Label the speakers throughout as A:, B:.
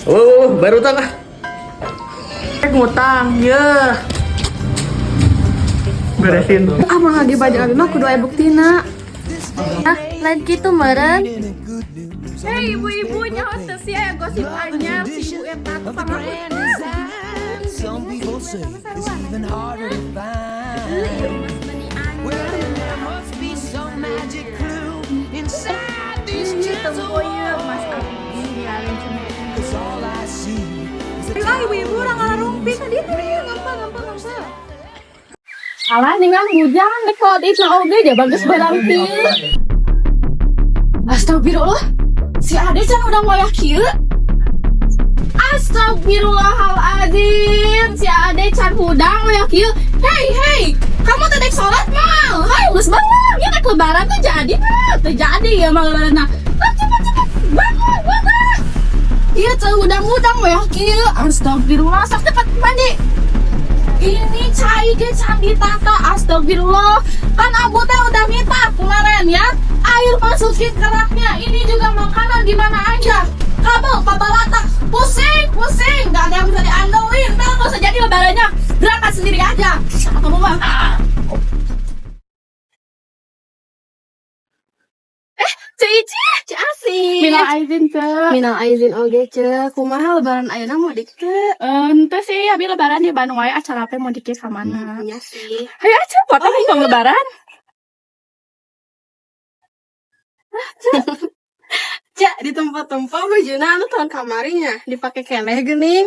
A: Oh, bayar utang ah. Ngutang, ya. Beresin.
B: Ah, mau lagi baju abi mah kudu aya buktina.
C: Ah, lain gitu meren.
D: Hei, ibu-ibu, nyaho teu sih aya gosip anyar si ibu eta tukang
E: Design. Some people say it's even harder to find. Well, then there must be some magic clue inside these gentle
D: Tempo ieu Mas Abdi ngalin cenah.
E: 'Cause all I see is a
B: Ah, ibu-ibu urang ngarumpik ka ditu ngampa ngampa ngampa.
D: Alah, ningang hujan dek sholat id na oge ja bagus barang kieu. Astagfirullah. Si Ade can udah ngoyak kieu. Astagfirullahaladzim. Si Ade can hudang ngoyak kieu. Hei, hei. Kamu teh dek sholat mah. Hai, geus bangun. Ya dek lebaran tuh jadi mah. Teu jadi ya mah lebaran. Ah, cepet cepet. Bangun, bangun. Iya, teu hudang-hudang ngoyak kieu. Astagfirullah, sok cepet mandi. Ini cai ge can ditata, astagfirullah. Kan Abu teh udah minta kemarin ya. Air masukin ke raknya. Ini juga makanan di mana aja. Kabel pabalatak. Pusing, pusing. Gak ada yang bisa diandelin. Ntar nggak usah jadi lebarannya. Berangkat sendiri aja. Kamu mah. Ceu Ici,
C: Ceu Asih.
D: Minal aizin, Ceu.
C: Minal aizin oge, Ceu. Kumaha lebaran ayeuna mudik teu?
D: Ente sih, abi lebaran di Bandung wae, acara apa mau dikit ka mana?
C: Nya sih.
D: Hayo aja foto mumpung lebaran.
C: Cek, di tempat-tempat bajuna anu tahun kamarinya dipake keneh geuning.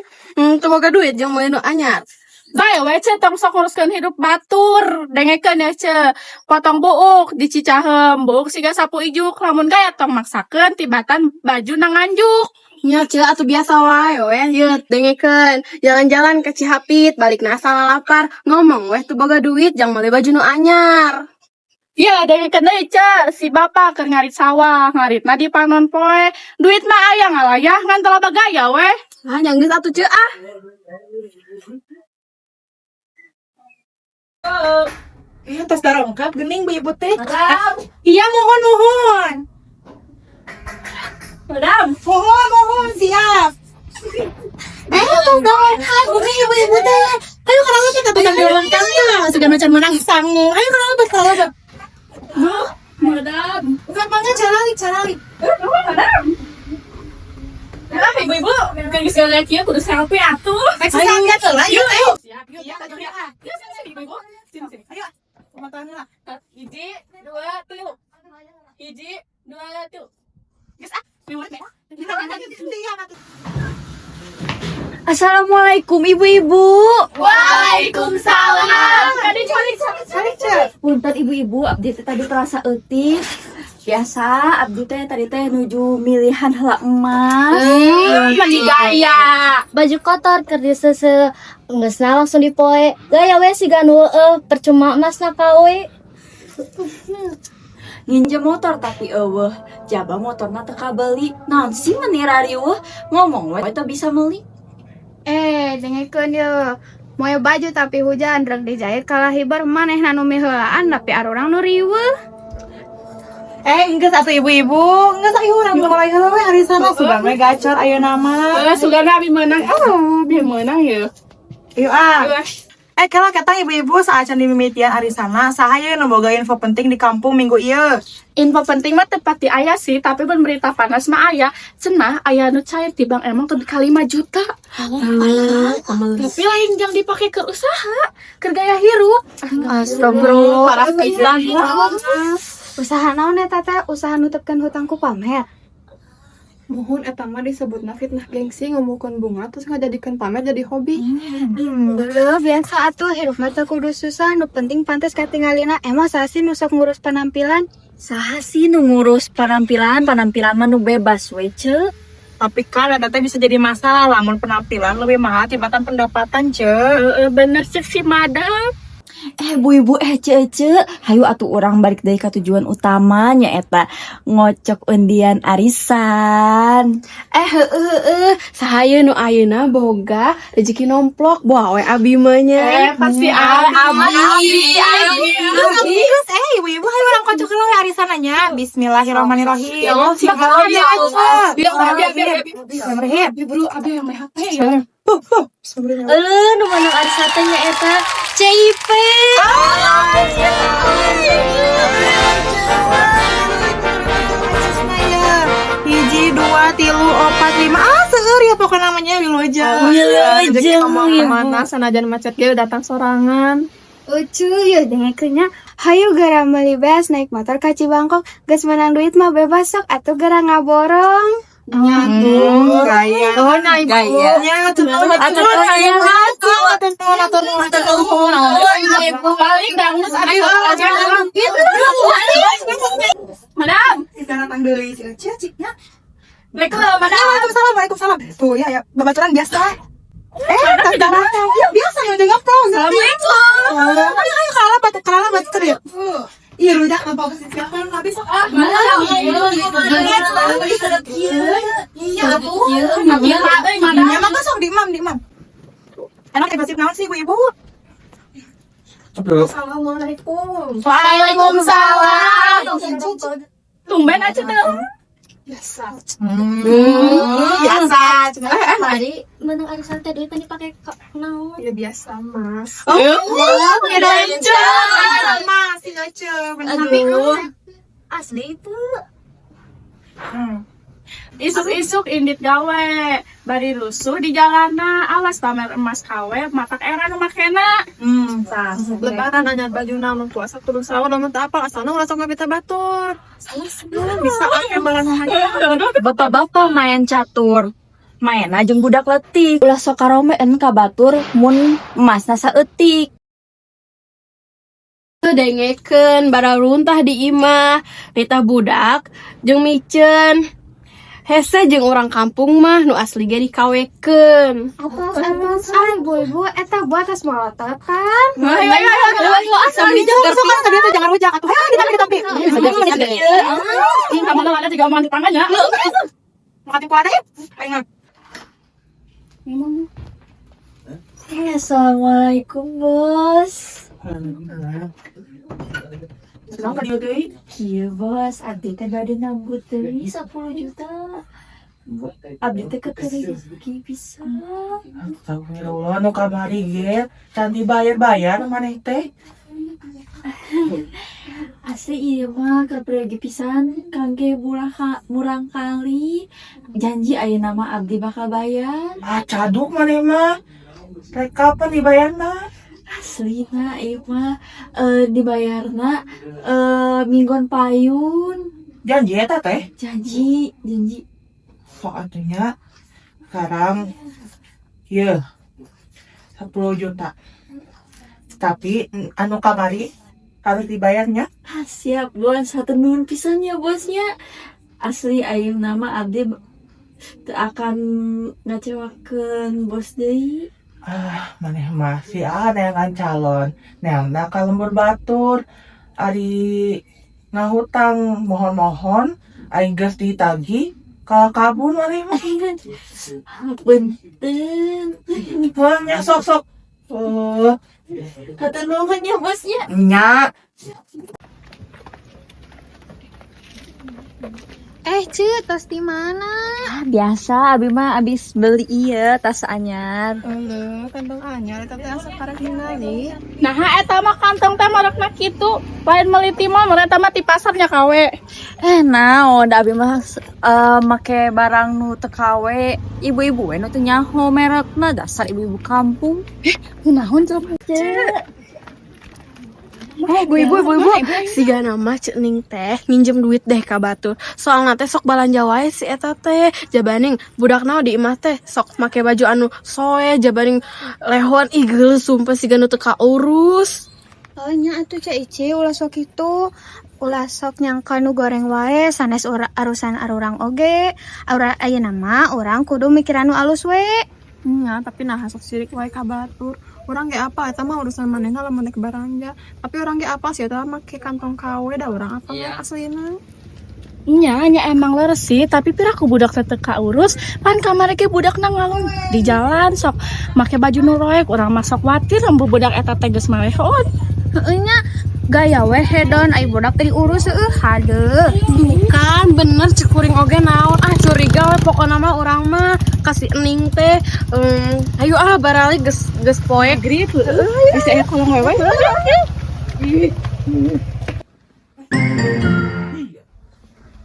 C: Teu boga duit jeung meuli nu anyar.
D: Bae we, Ce, tong sok nguruskeun hidup batur. Dengekeun ya, Ce. Potong buuk di Cicaheum, buuk siga sapu ijuk. Lamun gaya tong maksakeun tibatan baju na nganjuk.
C: Nya, Ce, atuh biasa wae we, yeut dengekeun. Jalan-jalan ke Cihapit, balik na asa lapar, ngomong weh teu boga duit jang meuli baju nu anyar.
D: Ya, dengekeun deui, Ce, si bapak keur ngarit sawah, ngaritna di panon poe. Duit mah aya ngalayah ngan teu loba gaya weh.
C: Ah, nya geus atuh, Ce, ah.
F: Iya, tos darongkap gening bu ibu teh. Iya, mohon mohon.
D: Madam.
F: Mohon mohon siap. Tos darongkap gening ibu ibu teh. Ayo kalau kita tukang darongkap ya, sudah macam menang sangu. Ayo kalau kalau.
D: Bu, madam.
F: Bukan mangga caralik caralik.
D: Madam. Nah, ibu-ibu, kan geus ngaliat kieu kudu selfie atuh.
F: Ayo siap lah, yuk ayo.
D: Siap, yuk, yuk, yuk. Yuk, sini, sini, ibu-ibu. Sini, sini.
F: Ayo. Pemetaan lah.
D: Hiji, dua, tilu. Hiji, dua, tilu. Geus ah, miwet ya.
G: Assalamualaikum, ibu-ibu.
D: Waalaikumsalam. Tadi cari cari
F: Calik cek.
G: Punten, ibu-ibu, abdi teh tadi terasa eutik. Biasa, abdi teh tadi teh nuju milihan heula emas.
D: Mani gaya.
C: Baju kotor keur diseuseuh geusna langsung dipoe. Gaya we siga nu heueuh, percuma emasna kawe.
G: Nginjem motor tapi euweuh. Jaba motorna teu kabeli. Naon sih meni rariweuh? Ngomong we teu bisa meuli.
B: Eh, dengekeun ye. Moe baju tapi hujan rek dijahit kalah hiber manehna nu miheulaan tapi arurang nu riweuh.
F: Eh, enggak satu ibu-ibu, enggak ayo urang mulai heula we arisan sugan we gacor ayeuna mah.
D: Eh, sugana abi menang. Ah, abi menang ya.
F: Yuk ah. Eh, kalau kata ibu-ibu saacan dimimitian arisana, saha ye nu boga info penting di kampung minggu ieu?
D: Info penting mah tepat di aya sih, tapi mun berita panas mah aya. Cenah aya nu cair ti Bank emang tepi ka 5 juta. Tapi lain jang dipake ke usaha, ke gaya hirup.
B: Astagfirullah.
D: Parah pisan.
B: Usaha naon eta teh? Usaha nutupkeun hutang ku pamer.
H: Muhun, eta mah disebutna fitnah gengsi, ngomongkeun bunga terus ngajadikeun pamer jadi hobi.
B: Leuh, biasa atuh hirup mah teu kudu susah, nu penting pantes katingalina. Emang saha sih nu sok ngurus penampilan?
G: Saha sih nu ngurus penampilan? Penampilan mah nu bebas we, Ce.
F: Tapi kan eta teh bisa jadi masalah lamun penampilan lebih mahal tibatan pendapatan, Ce.
D: Heeh, bener cek si madam.
G: Eh, bu ibu, eh ce ce, hayu atuh urang balik deui ka tujuan utama, nyaeta ngocok undian arisan.
C: Eh, heueuh heueuh, saha ye nu ayeuna boga rezeki nomplok, boa we abi mah nya.
D: Eh, pasti abi. Abi, abi.
F: Terus eh ibu-ibu, hayu urang kocok heula we arisananya. Bismillahirrahmanirrahim.
D: Ya Allah,
F: ya Allah,
D: ya Allah. Ya Allah, abi, abi, abi.
F: Bismillahirrahmanirrahim.
D: Abi, bro, abi yang main HP ya.
G: Eueuh, nu menang arisan teh nyaeta CIP.
F: Hiji, dua, tilu, opat, lima. Ah, seueur ya pokoknya namanya Wilujeng.
G: Wilujeng,
H: Mau
G: ibu.
H: kemana sanajan macet ge datang sorangan.
B: Lucu ya dengekeunnya. Hayu gera meuli beas naik motor ka Cibangkok, geus menang duit mah bebas, sok atuh gera ngaborong.
F: Gaya.
H: Oh, nah ibu.
G: Gaya.
F: Ya, tuh tuh
G: Atur nuhun,
F: tuh tuh tuh tuh
D: Ibu paling dangus abi. Madam,
F: Kita datang dari si Ece, ciknya.
D: Waalaikumsalam, madam.
F: Waalaikumsalam, waalaikumsalam. Tuh ya, ya, babaturan biasa. Eh, tantara. Ya biasa yang udah ngepro.
D: Assalamualaikum.
F: Ayo, ayo, kalah, batu, kalah, batu, ya. Iya, udah, apa siapa yang habis? Ah, iya, atuh.
D: Iya, euy, madam.
F: Emang tuh sok di imam, di imam. Enak gosip naon sih ibu-ibu?
H: Assalamualaikum.
D: Waalaikumsalam. Tumben aja tuh.
H: Biasa.
F: Biasa. Cuma
G: Tadi menang arisan teh duitnya dipake ka naon?
H: Ya biasa, Mas.
F: Oh, beda aja. Sama si Ece, bener.
G: Aduh. Asli itu.
D: Isuk-isuk indit gawe, bari rusuh di jalana, alas pamer emas KW, matak era nu makena.
H: Lebaran nanya baju naon puasa kudu sahur lamun teu apal asalna ulah sok ngabita batur. Bisa ake balas.
G: Bapak-bapak main catur. Main jeung budak letik. Ulah sok karomean ka batur mun emasna saeutik.
C: Dengekeun bararuntah di imah, nitah budak jeung miceun. Hese jeung urang kampung mah nu asli ge dikawekeun.
B: Atos atos, ah ibu-ibu eta buat tas molotot kan.
D: Ayo, ayo, ayo, ayo,
F: Sok sok sok dia tuh jangan rujak atuh. Ayo ditampi ditampi.
D: Kamu ada tiga omongan tetangganya.
F: Makan kuah deh. Ayo.
G: Eh, assalamualaikum bos. Iya bos, abdi teh bade nambut deui 10 juta. Abdi teh keur rezeki pisan.
A: Astagfirullah, nu kamari ge can dibayar-bayar maneh teh.
G: Asli ieu mah keur pergi pisan kangge murang kali. Janji ayeuna mah abdi bakal bayar.
A: Ah, caduk maneh mah. Rek kapan dibayarna?
G: Aslina ieu mah dibayarna minggon payun.
A: Janji eta teh.
G: Janji, janji.
A: Sok atuh nya. Sekarang ieu 10 juta. Tapi anu kamari harus dibayarnya.
G: Ah, siap bos, hatur nuhun pisan ya bosnya. Asli ayeuna mah abdi teu akan ngecewakeun bos deui.
A: Ah, maneh mah si A neangan calon, neangna ka lembur batur. Ari ngahutang mohon-mohon, aing geus ditagih, kalah kabur maneh mah.
G: Punten.
A: Heuh, nya sok sok.
G: Hatur nuhun ya bosnya.
A: Nya.
B: Eh, Ce, tas di mana?
G: Ah, biasa, abi mah abis beli iya tas anyar.
H: Halo, kantong anyar eta teh asa karek ningali.
D: Nah, eta mah kantong teh marekna kitu. Lain meuli ti mall, eta mah ti pasarnya KW.
G: Eh, naon, da abi mah make barang nu teu KW. Ibu-ibu we nu teu nyaho merekna, dasar ibu-ibu kampung. Eh, kunaon coba, Ce?
C: Eh, ibu-ibu, ibu-ibu, siga nama Ceu Ning teh nginjem duit deh ka batur. Soalna teh sok balanja wae si eta teh. Jabaning budakna di imah teh sok make baju anu soe, jabaning lehon, ih geuleuh sumpah siga nu teu kaurus.
B: Oh nya atuh Ceu Ici, ulah sok itu, ulah sok nyangka nu goreng wae sanes ura, arusan arurang oge. Aura ayeuna mah urang kudu mikiran nu alus we.
H: Nya, tapi nah sok sirik wae ka batur. Urang ge apa eta mah urusan manehna lamun rek baranja. Tapi urang ge apa sih eta make kantong KW, da urang apa mah aslina.
D: Nya, nya emang leres sih, tapi piraku budak teh teu kaurus, pan kamari ge budakna ngalung di jalan sok make baju nu roek, urang mah sok watir lembu budak eta teh geus malehon.
B: Heeh nya, gaya we hedon ai budak teh diurus heueuh hade.
C: Bukan bener cek kuring oge naon ah, curiga we pokona mah urang mah kasih Ening teh. Ayo ah, barali geus geus poek.
D: Grip, bisa aya kolong wewe.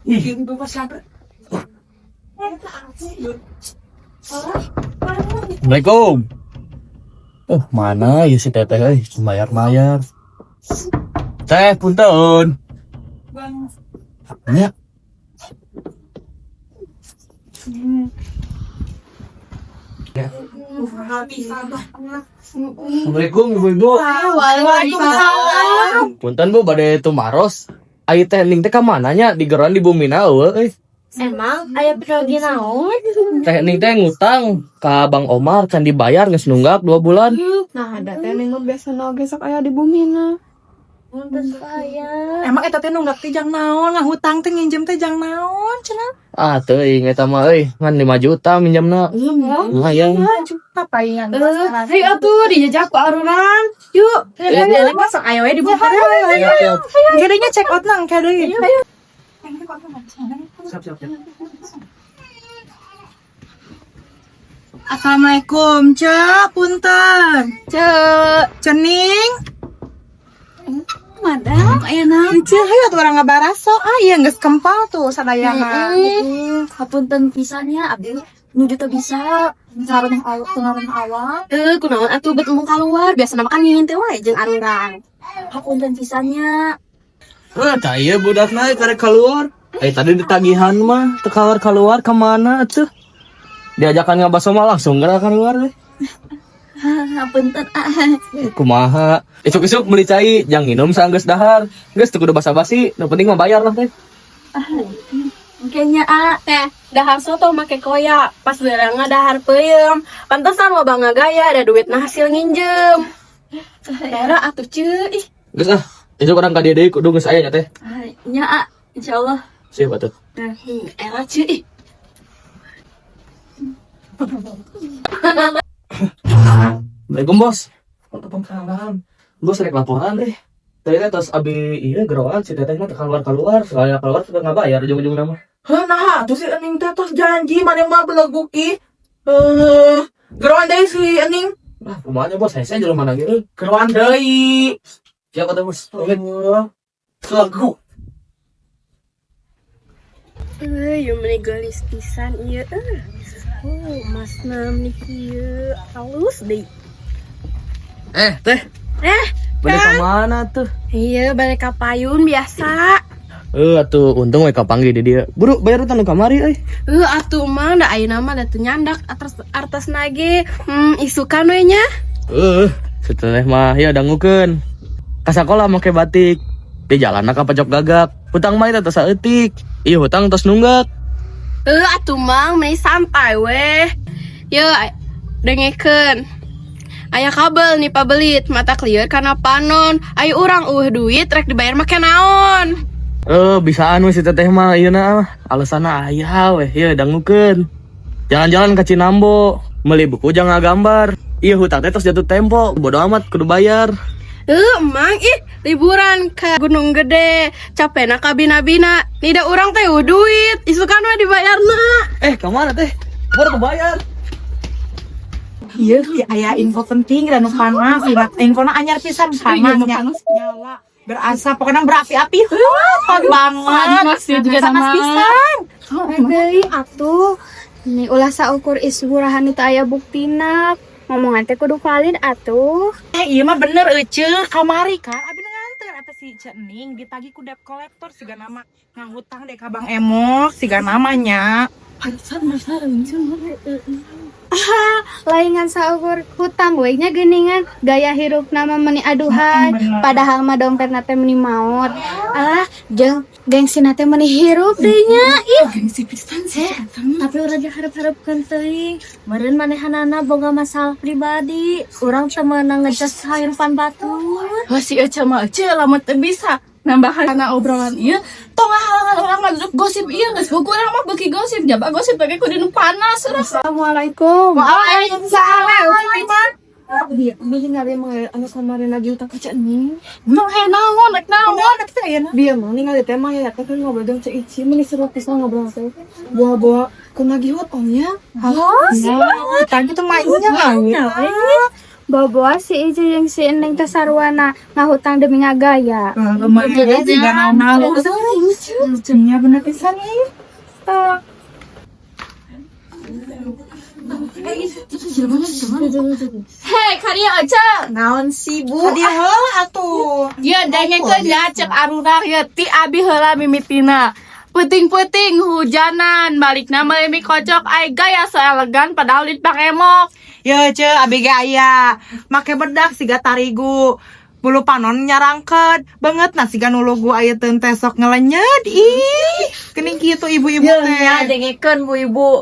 A: Ih, itu mah siapa?
I: Assalamualaikum. Eh, mana ya si teteh euy, mayar-mayar. Teh, punten. Ya. Assalamualaikum, Ibu-ibu.
F: Waalaikumsalam.
I: Punten, Bu, bade tumaros. Ai teh Ning teh ka mana nya digeroan di bumina eueuh euy.
C: Emang aya pergi naon?
I: Teh Ning teh ngutang ka Bang Omar can dibayar, geus nunggak 2 bulan.
H: Nah, ada teh Ning mah biasa oge sok aya di bumina.
F: Emang eta teh nunggak teh jang naon, ngahutang teh nginjem teh jang naon cenah?
I: Ah, teuing eta mah euy, ngan 5 juta minjamna. Lumayan.
F: Papayan.
C: Ayo atuh dijajah ku arurang. Yuk.
F: Ayo masuk, ayo we dibuka. Kayaknya check out nang kayaknya.
A: Siap, siap, siap.
F: Assalamualaikum, Cek, punten.
B: Cek.
F: Cening.
B: Madam, aya naon?
F: Cek, hayu atuh urang ngabaraso. Ah, iya geus kempal tuh sadayana.
G: Hapunten pisan nya, abdi nuju teu bisa ngaran awak ngaran awak.
C: Eh, kunaon atuh bet embung keluar, biasa mah kan ngingin teh wae jeung arurang.
G: Hapunten pisan nya.
I: Eh, tah ieu budakna karek keluar. Eh, tadi ditagihan mah teu keluar-keluar, kemana atuh? Diajakan ngabaso mah langsung gerak keluar deh.
G: Hapunten ah.
I: Eh, kumaha? Isuk-isuk beli cai, jang minum sanggeus dahar. Geus teu kudu basa-basi, nu penting mah bayar lah teh.
G: Kayaknya ah.
C: Teh, dahar soto make koya, pas beurangna dahar peuyeum. Pantesan loba ngagaya, ada duit nah hasil nginjem. Daerah atuh ceu ih.
I: Geus ah, isuk urang ka dieu deui kudu geus aya nya teh.
G: Nya ah, insyaallah.
I: Siap atuh.
C: Era ceu ih.
I: Assalamualaikum, Bos.
A: Waalaikumsalam.
I: Bos, rek laporan deh. Tadi teh tos abi iya geroan si teteh mah teu keluar-keluar, sekali keluar sudah nggak bayar ujung-ujung nama.
A: Hah, nah, tuh si Ening teh tos janji mana mah beleguk ih. Eh, geroan deui si Ening.
I: Ah, kumaha nya, Bos, hese jelema mana ge.
A: Geroan deui.
I: Siap atuh, Bos.
A: Eh, beleguk.
C: Eh, ieu meni geulis pisan ieu eh. Oh, masna meni kieu halus deui.
I: Eh, teh.
C: Eh,
I: Balik ke mana tuh?
C: Iya, balik ka payun biasa.
I: Eh, atuh untung we kapanggih di dieu. Buru bayar utang nu kamari euy.
C: Eh, atuh mah da ayeuna mah da teu nyandak atas artas nage. Isukan we nya.
I: Eh, setelah mah ya dangukeun. Ka sakola make batik. Di jalan ka pacok gagak. Hutang mah eta teh saeutik. Ieu hutang tos nunggak.
C: Eh, atuh mang meni santai weh. Ye, dengekeun. Aya kabel nih pabelit, mata clear karena panon. Ayo urang eueuh duit rek dibayar make naon.
I: Eh, bisaan we si teteh mah ieu na alasanna aya weh, ieu dangukeun. Jalan-jalan ka Cinambo, meuli buku jangan gambar. Ieu hutang teh tos jatuh tempo, bodo amat kudu bayar.
C: Eh, emang ih liburan ke Gunung Gede, capekna ka bina-bina. Nida urang teh eueuh duit, isukan we dibayarna.
I: Eh, ka mana teh? Baru kebayar.
F: Iya, aya info penting dan nu panas, infona anyar pisan panas nya. Nyala, berasap, pokoknya berapi-api. Hot banget.
D: Panas ya juga
F: Panas
D: sama.
F: pisan.
B: Deui atuh. Nih ulah saukur isburahan nu teu aya buktina. Ngomongan teh kudu valid atuh.
F: Eh, iya mah bener ece kamari kan abi nu nganter eta si Cening ditagih ku debt collector siga nama ngahutang deh ka Bang Emok siga namanya.
D: Pantesan masa.
B: Lain ngan saukur hutang we nya geuningan, gaya hirupna mah meuni aduhan, padahal mah dompetna teh meuni maot. Alah, jeung gengsina teh meuni hirup deui nya. Ih,
F: Gengsi pisan sih.
G: Tapi urang ge hareup-hareupkeun teuing. Meureun manehanana boga masalah pribadi. Urang teu meunang ngejudge kahirupan batur.
D: Wah, si Ece mah, Ece, lamun teu bisa nambahan kana obrolan ieu, tong ngahalangan urang ngaduduk gosip ieu. Geus buku urang mah beuki gosip, jaba gosip pakai kudu nu panas urang.
C: Assalamualaikum.
F: Waalaikumsalam.
H: Beli ningali mah anu kemarin lagi utang ka Ceu Ening.
D: Emang he naon, rek naon?
H: Dia mah ningali teh mah ya teh kan ngobrol jeung Ceu Ici, meuni seru pisan ngobrol teh. Bawa-bawa ku nagih hutangnya.
F: Hutang itu mah nya.
B: Bawa si Ici jeung si Eneng teh sarwana ngahutang demi ngagaya.
F: Lumayan juga naon-naon. Lucunya bener pisan ih.
D: Hei, kadieu Ece.
F: Naon sih, Bu? Kadieu heula atuh.
D: Ya, dengekeun ya cek arurang ya, ti abi heula mimitina. Peuting-peuting hujanan, balikna meuli mie kocok, ai gaya so elegan padahal duit pangemok.
A: Ye, Ce, abi ge aya. Make bedak siga tarigu. Bulu panon nyarangkeut, banget siga nu lugu aya teu teh sok ngelenyet. Ih, geuning kitu ibu-ibu teh.
G: Ya, dengekeun, Bu Ibu.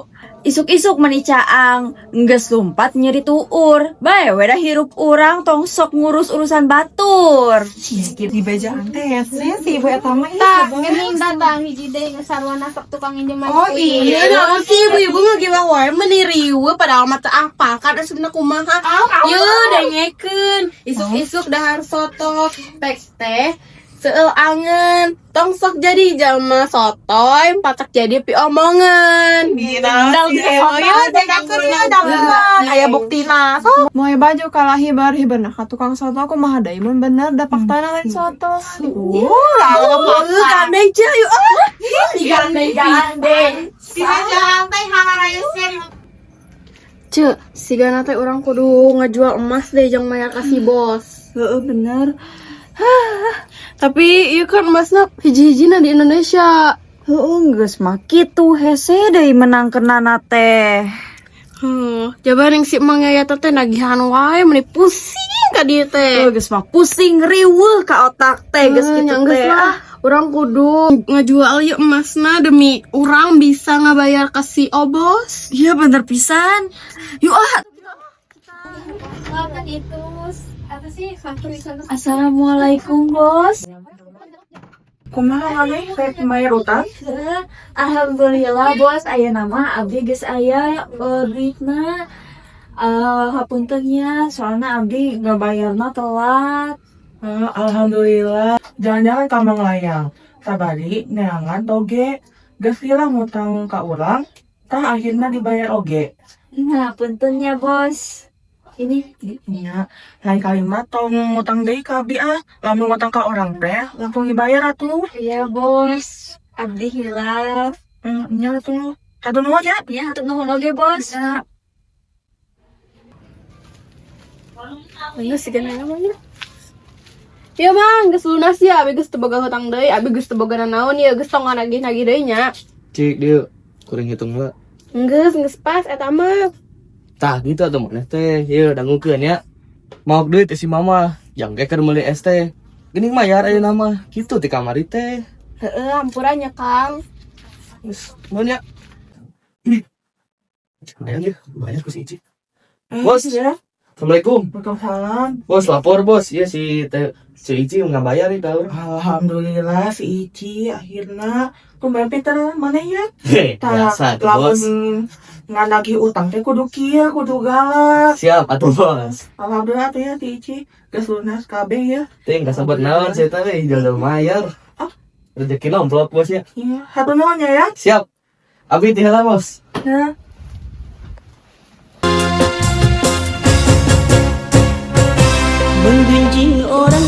G: Isuk-isuk meni caang, geus lumpat nyeri tuur. Bae we da hirup urang, tong sok ngurus urusan batur.
A: Di bejaan teh hese si ibu eta mah, ih.
B: Tah, geuning datang hiji deui nu sarwana sok tukang nginjeman.
A: Oh iya.
C: Naon sih ibu-ibu ngagibah wae, meuni riweuh, padahal mah teu apal kan asupna kumaha. Yeuh, dengekeun, isuk-isuk dahar soto, pek teh seueul angen. Tong sok jadi jalma sotoy, pacak jadi piomongan.
A: Dina, ya dengekeun ya, danguan aya buktina. Sok.
H: Moe baju kalah hibar hibarna ka tukang soto, kumaha deui mun bener da faktana lain soto.
A: Lalu
C: Gandeng, Ce, yuk ah.
A: Digandeng gandeng. Si bejaan teh harareuskeun.
C: Ce, sigana teh urang kudu ngejual emas deh jeung mayar ka si bos.
G: Heeh, bener.
C: Tapi ieu kan emasna hiji-hijina di Indonesia.
G: Heeh, geus mah kitu hese deui menangkeunana teh.
C: Coba yang si Mang Yaya teh nagihan wae, meuni pusing ka dieu teh.
G: Heuh, geus mah pusing riweuh ka otak teh geus
C: Eh,
G: kitu
C: nya geus
G: teh.
C: lah. Urang kudu ngejual ieu emasna demi urang bisa ngabayar ke si obos.
G: Iya, bener pisan. Yuk ah.
B: Kan itu apa sih
G: Assalamualaikum, Bos.
A: Kumaha maneh rek mayar utang?
G: Alhamdulillah, Bos, aya nama abdi geus aya duitna. Hapunten nya, soalnya abdi ngabayarna telat.
A: Eh, alhamdulillah. Jangan-jangan ka Mang Layang. Sabari neangan toge. Geus lila ngutang ka urang, tah akhirnya dibayar oge.
G: Nah, punten nya, Bos. Ini
A: Nya, lain kali mah tong ngutang deui ka abdi ah. Lamun ngutang ka orang teh langsung dibayar atuh.
G: Iya, Bos. Abdi hilaf.
A: Nya atuh. Hatur nuhun ya.
G: Ya, hatur nuhun oge, Bos.
C: Ayo sih kan namanya. Ya Mang, geus lunas ya, abi geus teu boga hutang deui, abi geus teu boga nanaon ya, geus tong nagih-nagih deui nya.
I: Cik, dia kurang hitung lah.
C: Geus, geus pas eta mah.
I: Tah gitu atuh maneh teh. Ieu dangukeun ya. Mau duit si mama, jang ge keur meuli es teh. Geuning mayar ayeuna mah. Kitu ti kamari teh.
C: Heeh, hampura nya, Kang.
I: Geus, nuhun ya. Ih. Bayar ya, bayar ku si Ici. Bos.
A: Ya.
I: Assalamualaikum.
A: Waalaikumsalam.
I: Bos, lapor bos, iya si teh si Ici nggak bayar nih tahu.
A: Alhamdulillah si Ici akhirnya tumben pinter maneh ya.
I: Heh,
A: Tah,
I: biasa tuh bos.
A: lamun nganagih utang teh kudu kieu, kudu galak.
I: Siap atuh bos.
A: Alhamdulillah tuh ya si Ici geus lunas kabeh ya.
I: Teh nggak sabar naon saya teh jual mayar.
A: Ah.
I: Rezeki nomplok bos ya.
A: Iya, hatur nuhun ya ya.
I: Siap. Abi ti heula bos.
A: Ya.
E: Menggunjing orang.